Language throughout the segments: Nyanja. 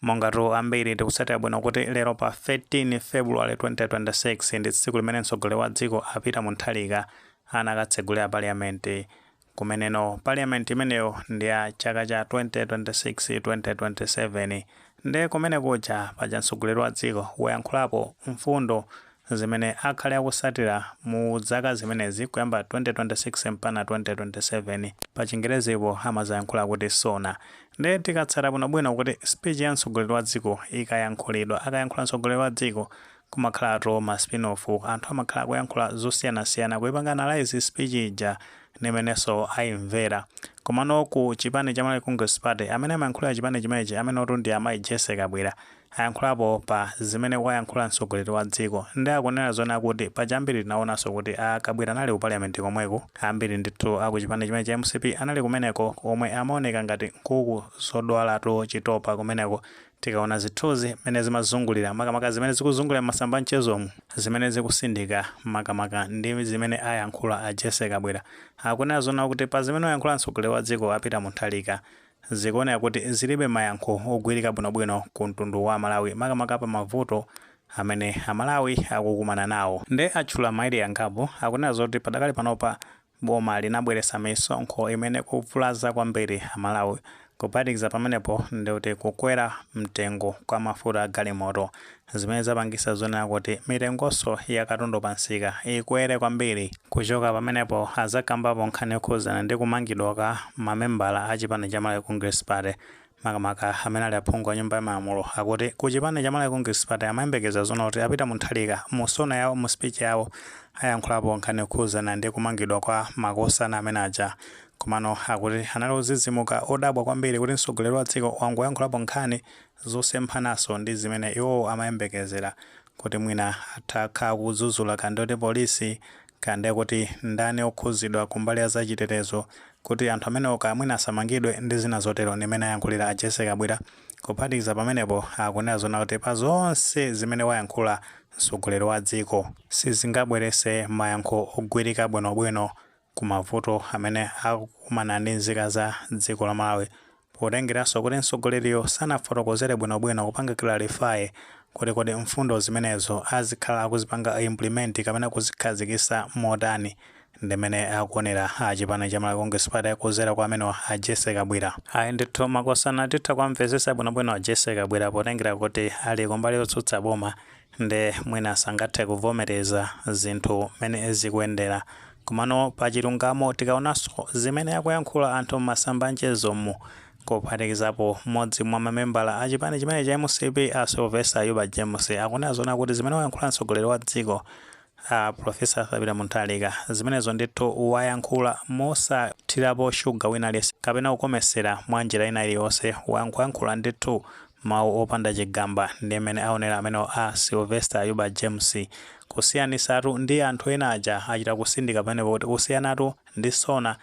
Mongatu ambiri tikutsatira bwino kuti lero pa 13 February 2026 ndi tsiku limene mtsogoleri wa dziko a Peter Mutharika anakatsegulira parliament. Kumeneno parliament imeneyo ndi ya chaka cha 2026 2027. Nde kumene kuja paja mtsogoleri wa dziko wayankhulapo mfundo zimene akhale akusatira mu zaka zimenezi kuyamba 2026 mpaka 2027. Pa Chingerezipo amazayankhula kuti SONA. Nde tikatsata bwinobwino kuti speech ya mtsogoleri wa dziko ikayankhulidwa, akayankhula mtsogoleri wa dziko, kumakhalatu ma spin-off. Anthu amakhala akuyankhula zosiyanasiyana, kuipanga analyze speech ija nimenenso ayimvera. Komano ku chipani cha Malawi Congress Party, amene amayankhulira chipani chimenechi, amene otu ndi amayi Jessie Kabwila, ayankhulapo pa zimene wayankhula mtsogoleri wa dziko. Ndi akunena zona kuti pachambiri tinaonanso kuti a Kabwila anali ku parliament komweko. Ambiri ndithu aku chipani chimene cha MCP anali kumeneko, omwe amaoneka ngati nkhuku zodwalatu chitopa kumeneko. Tikaona zithunzi zimene zimazungulira, makamaka zimene zikuzungulira masamba mchezomu, zimene zikusindika makamaka ndi zimene ayankhula a Jessie Kabwila, akunena zona kuti pa zimene wayankhula mtsogoleri wa dziko a Peter Mutharika, zikuoneka kuti zilibe mayankho ogwirika bwinobwino ku mtundu wa Malawi, makamaka pa mavuto amene Amalawi akukumana nawo. Nde atchula maili angapo. Akunena zoti padakali panopa boma linabweretsa misonkho imene kuvulaza kwambiri Amalawi. Kuphatikiza pamenepo ndikuti kukwera mtengo kwa mafuta a galimoto, zimene zapangisa zonena kuti mitengonso ya katundu pansika ikwere kwambiri. Kuchoka pamenepo azakambapo nkhani yokhuzana ndi kumangidwa kwa mamembala a chipani cha Malawi Congress Party, makamaka amene ali aphungu a nyumba ya malamulo. Akuti ku chipani cha Malawi Congress Party amayembekeza zona kuti a Peter Mutharika mu SONA yawo, mu speech yawo, ayankhulapo nkhani yokhuzana ndi kumangidwa kwa makosana amene aja. Komano akuti anali ozizimuka, odabwa kwambiri kuti mtsogoleri wa dziko wangoyankhulapo nkhani zosemphanaso ndi zimene iwowo amayembekezera, kuti mwina atakhala kudzudzula kandi kuti polisi, kandi kuti ndani okhuzidwa kumbali ya zachitetezo, kuti anthu amenewo kamwina asamangidwe ndi zina zotero, ndimene ayankhulira a Jessie Kabwila. Kuphatikiza pamenepo akunena zona kuti pa zonse zimene wayankhula mtsogoleri wa dziko, sizingabwerese mayankho ogwirika bwinobwino ku mavuto amene akukumana ndi nzika za dziko la Malawi, potengeranso kuti mtsogoleriyo sanafotokozere bwinobwino, kupanga clarify kuti kodi mfundo zimenezo azikhala akuzipanga implement kapena kuzikhazikisa motani. Ndimene akuonera a chipani cha Malawi Congress Party kuzera kwa amenewa a Jessie Kabwila. Ayi ndithu makosana, titha kwamvesesa bwinobwino a Jessie Kabwila, potengera kuti ali kumbali yotsutsa boma, nde mwina sangathe kuvomereza zinthu mmene zikuyendera. Komano pachilungamo tikaonanso zimene akuyankhula anthu m'masamba mchezomu, kuphatikizapo mmodzi mwa mamembala a chipani chimene cha MCP, a Sylvester Ayuba James, akunena zona kuti zimene wayankhula mtsogoleri wa dziko a Professor Peter Mutharika, zimenezo ndithu wayankhula mosathirapo shuga wina aliyense kapena kukomesera mwa njira ina iliyonse. Wayankhula ndithu mawu opanda chigamba, ndi amene aonera amenewo a Sylvester Ayuba James, kusiyanisatu ndi anthu ena aja achita kusindika pamenepo kuti kusiyanatu ndi SONA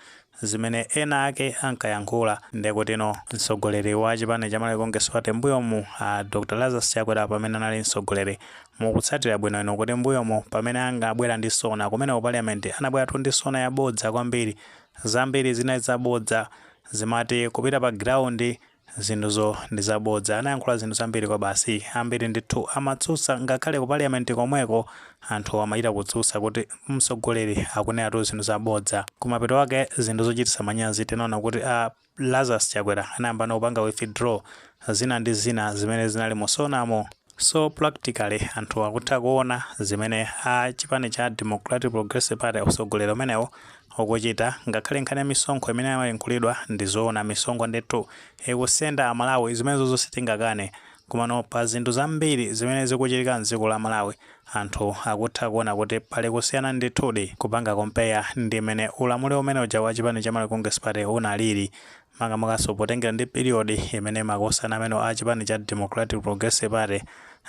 zimene ena ake ankayankhula. Ndekutino mtsogoleri wa chipani cha Malawi Congress Party mbuyomu, a Dr Lazarus Chakwera, pamene anali mtsogoleri, mukutsatira bwino ino kuti mbuyomu pamene angabwera ndi SONA kumene ku parliament, anabweratu ndi SONA yabodza kwambiri. Zambiri zinali zabodza, zimati kupita pa ground zinthuzo ndi zabodza. Anayankhula zinthu zambiri kwa basi. Ambiri ndithu amatsutsa, ngakhale ku parliament komweko anthu amachita kutsutsa kuti mtsogoleri akunenatu zinthu zabodza. Kumapeto ake, zinthu zochititsa manyazi, tinaona kuti a Lazarus Chakwera anayamba kupanga withdraw zina ndi zina zimene zinali mu SONAmo. So practically anthu akutha kuona zimene a chipani cha Democratic Progressive Party, utsogoleri umenewo, ukuchita. Ngakhale nkhani ya misonkho imene amayankhulidwa, ndi zoona, misonkho ndithu ikusenda Amalawi, zimenezo zonse tingakane. Komano pa zinthu zambiri zimene zikuchitika mdziko la Malawi, anthu akutha kuona kuti pali kusiyana ndithudi kupanga compare ndi imene ulamuliro umene uja wa chipani cha Malawi Congress Party unalili, makamakaso potengera ndi period imene makosana amene a chipani cha Democratic Progressive Party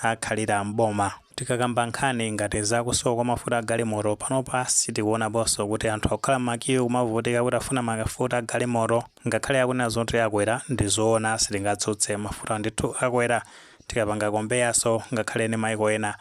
akhalira mboma. Tikakamba nkhani ngati zakusowa kwa mafuta a galimoto, panopa sitikuonaponso kuti anthu akukhala m'ma queue kumavutika kuti afuna mafuta a galimoto. Ngakhale akunena zoti akwera, ndi zoona, sitingatsutse, mafuta ndithu akwera. Tikapanga compareso ngakhale ndi maiko ena,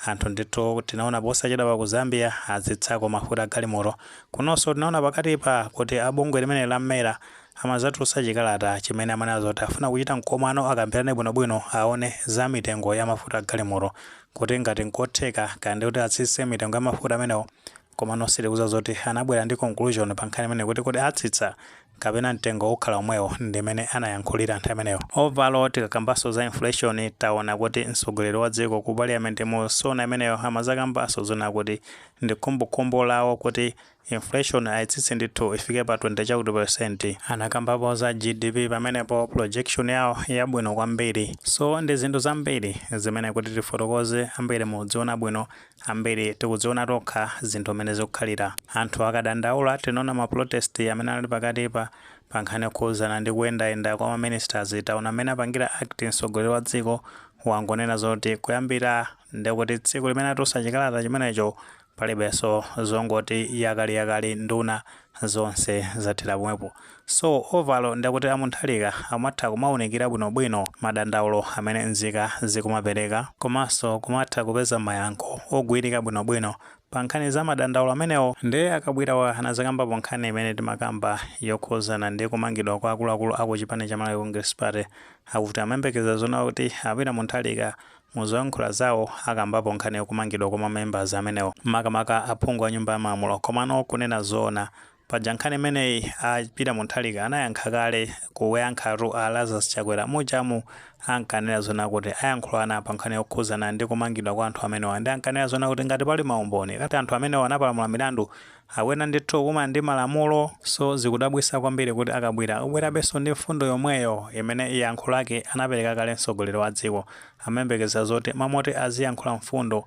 anthu ndithu tinaona posachedwa pa ku Zambia azitsako mafuta a galimoto. Kunonso tinaona pakatipa kuti abungwe limene la MERA. Amazatulutsa chikalata chimene amanena zoti afuna kuchita mkumano, akambirane bwinobwino, aone za mitengo ya mafuta agalimoto kuti ngati nkotheka kandi kuti atsitse mitengo ya mafuta amenewo. Komano sitikudziwa zoti anabwera ndi conclusion pa nkhani imene kuti atsitsa kapena mtengo ukhala omwewo, ndimene anayankhulira nthawi imeneyo. Overall, tikakambanso za inflation, taona kuti mtsogoleri wa dziko ku parliament mu SONA imeneyo amazakambanso zona kuti ndi khumbokhumbo lawo kuti inflation ayitsitse ndithu ifike pa 20 chakuti percent. Anakambapo za GDP pamenepo, projection yawo yabwino kwambiri. So ndi zinthu zambiri zimene kuti tifotokoze, ambiri mukudziona bwino, ambiri tikudziona tokha zinthu zimene zikukhalira. Anthu akadandaula, tinaona ma protest amene ali pakatipa pa nkhani yokhuzana ndi kuyendayenda kwa ma ministers. Taona amene apangira act mtsogoleri wa dziko, wangonena zoti kuyambira ndekuti tsiku limene atulutsa chikalata chimenecho, palibenso zongoti yakaliyakali, nduna zonse zathera pomwepo. So overall, ndekuti a Mutharika amatha kumawunikira bwinobwino madandaulo amene nzika zikumapereka, komanso kumatha kupeza mayankho ogwirika bwinobwino pa nkhani za madandaulo amenewo. Ndiye a Kabwirawa anazakambapo nkhani imene timakamba yokhuzana ndi kumangidwa kwa akuluakulu aku chipani cha Malawi Congress Party. Akuti amayembekeza zona kuti a Peter Mutharika muzoyankhula zawo akambapo nkhani yokumangidwa kwa mamembers amenewo, makamaka aphungu a nyumba ya malamulo. Komano kunena zoona, paja nkhani imeneyi a Peter Mutharika anayankha kale, kuyankhatu a Lazarus Chakwera mujamu ankanena zona kuti ayankhulana pa nkhani yokhuzana ndi kumangidwa kwa anthu amenewa, ndi ankanena zona kuti ngati pali maumboni kati anthu amenewa anapalamula milandu, akuyenera ndithu kumana ndi malamulo. So zikudabwisa kwambiri kuti a Kabwira akubwerabenso ndi mfundo yomweyo imene yankho lake anapereka kale mtsogoleri wa dziko. Amayembekeza zoti mamoti aziyankhula mfundo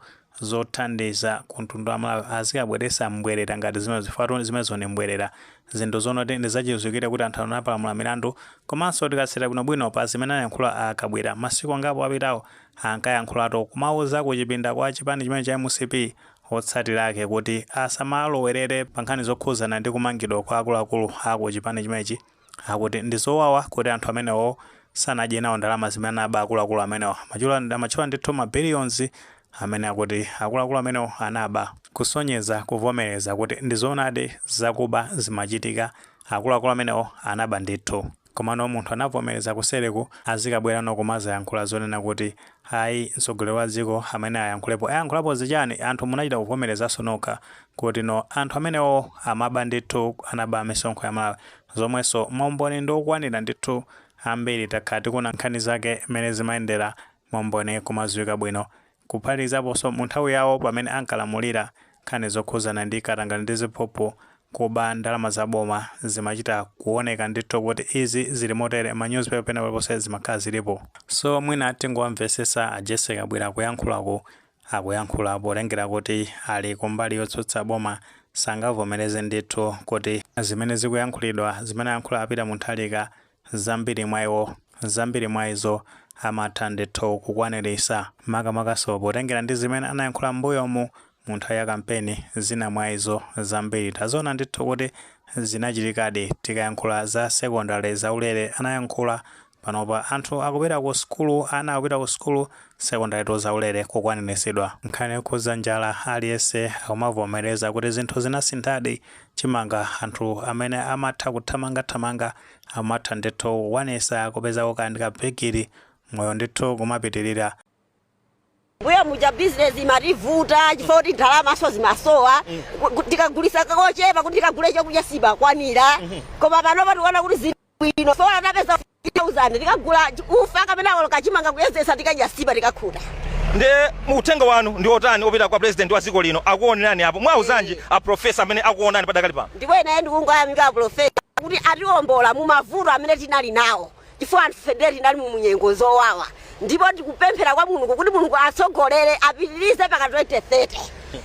zothandiza ku mtundu wa Malawi, azikabweresa mbwerera ngati zimene zifatu zimenezo ndi mbwerera, zinthu zonoti ndi zachizwikire kuti anthu anapalamula milandu. Komanso tikatsatira bwinobwino pa zimene anayankhula a Kabwira masiku angapo apitawo, ankayankhulatu kumauza kuchipinda kwa chipani chimene cha MCP otsatira ake kuti asamalowerere pa nkhani zokhuzana ndi kumangidwa kwa akuluakulu aku chipani chimenechi. Akuti ndi zowawa kuti anthu amenewo sanadye nawo ndalama zimene anaba akuluakulu amenewo. Amatchula ndithu ma billions amene akuti akuluakulu amenewo anaba, kusonyeza kuvomereza kuti ndi zoonadi zakuba zimachitika, akuluakulu amenewo anaba ndithu. Komano munthu anavomereza kusereku, azikabwera no kumazayankhula zonena kuti ayi, mtsogoleri wa dziko amene ayankhulepo, ayankhulapo zichani? Anthu munachita kuvomerezanso nokha kuti no, anthu amenewo amaba ndithu, anaba misonkho ya Malawi, zomwenso maumboni ndi okwanira ndithu. Ambiri takhala tikuona nkhani zake mmene zimayendera, maumboni kumadziwika bwino, kuphatikizaponso mu nthawi yawo pamene ankalamulira, nkhani zokhuzana ndi katangale ndi ziphuphu, kuba ndalama za boma, zimachita kuoneka ndithu kuti izi zili motere, ma newspaper pena paliponse zimakhala zilipo. So mwina tingowamvesesa a Jessie Kabwira, kuyankhulaku akuyankhula potengera kuti ali kumbali yotsutsa boma, sangavomereze ndithu kuti zimene zikuyankhulidwa, zimene ayankhula a Peter Mutharika, zambiri mwa izo amatha ndithu kukwanirisa, makamakaso potengera ndi zimene anayankhula m'mbuyomu mu nthawi ya kampeni. Zina mwa izo zambiri taziona ndithu kuti zinachitikadi. Tikayankhula za secondary zaulere anayankhula, panopa anthu akupita ku sukulu, ana akupita ku sukulu, secondary to zaulere kukwaniritsidwa. Nkhani yokhudza njala, aliyense akumavomereza kuti zinthu zinasinthadi. Chimanga, anthu amene amatha kuthamangathamanga amatha ndithu kukwanisa kupezako kandi kabhekiri, moyo ndithu kumapitirira. Mbuyo muja bizinesi imativuta chifukwa kuti ndalamaso zimasowa. Tikagulisa kochepa kuti tikagule chakudya simakwanira, koma panopa tikuona kuti zili bwino. So atapeza 1000 tikagula ufa kapena kachimanga kuyezesa, tikadya sima, tikakhuta. Nde uthenga wanu ndi otani opita kwa president wa dziko lino? Akuonerani apo, mwauzanji a professor amene akuonani padakali pano? Ndipo ine ndikungoyamika professor kuti atiwombola mu mavuto amene tinali nawo, chifukwa anthu federe tinali mu munyengo zowawa. Ndipo ndikupemphera kwa Mulungu kuti Mulungu atsogolere, apitirize paka 2030.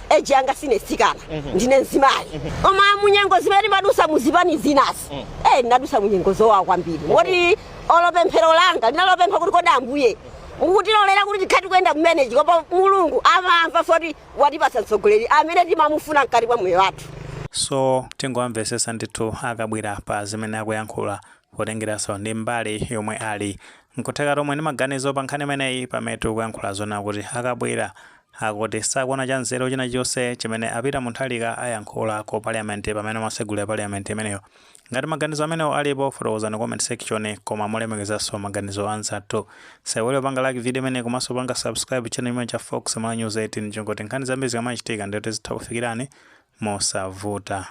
Age yanga sine sikana, ndine mzimayi, koma munyengo zimene timadusa muzipani zinazi, ndinadusa munyengo zowawa kwambiri, moti olopemphero langa linalopempha kuti kodi Ambuye mukutilolera kuti tikhati kuyenda mmeneji? Koma Mulungu amamva foti watipatsa mtsogoleri amene timamufuna mkati mwa moyo wathu. So tingowamvesesa ndithu a Kabwira pa zimene akuyankhula, potengeranso ndi mbali yomwe ali. Nkutheka tomwe ndi maganizo pa nkhani imeneyi, pamene tikuyankhula zona kuti a Kabwira akuti sakuona cha nzeru china chonse chimene a Peter Mutharika ayankhula ku parliament pamene amasegulira parliament imeneyo. Ngati maganizo amenewo alipo, fotokozani comment section, koma mulemekezanso maganizo anzathu. Saiwale panga like video imene komanso panga subscribe channel imene cha Fox Malawi News 18, chongoti nkhani zambiri zikamachitika ndiyoti zitha kufikirani mosavuta.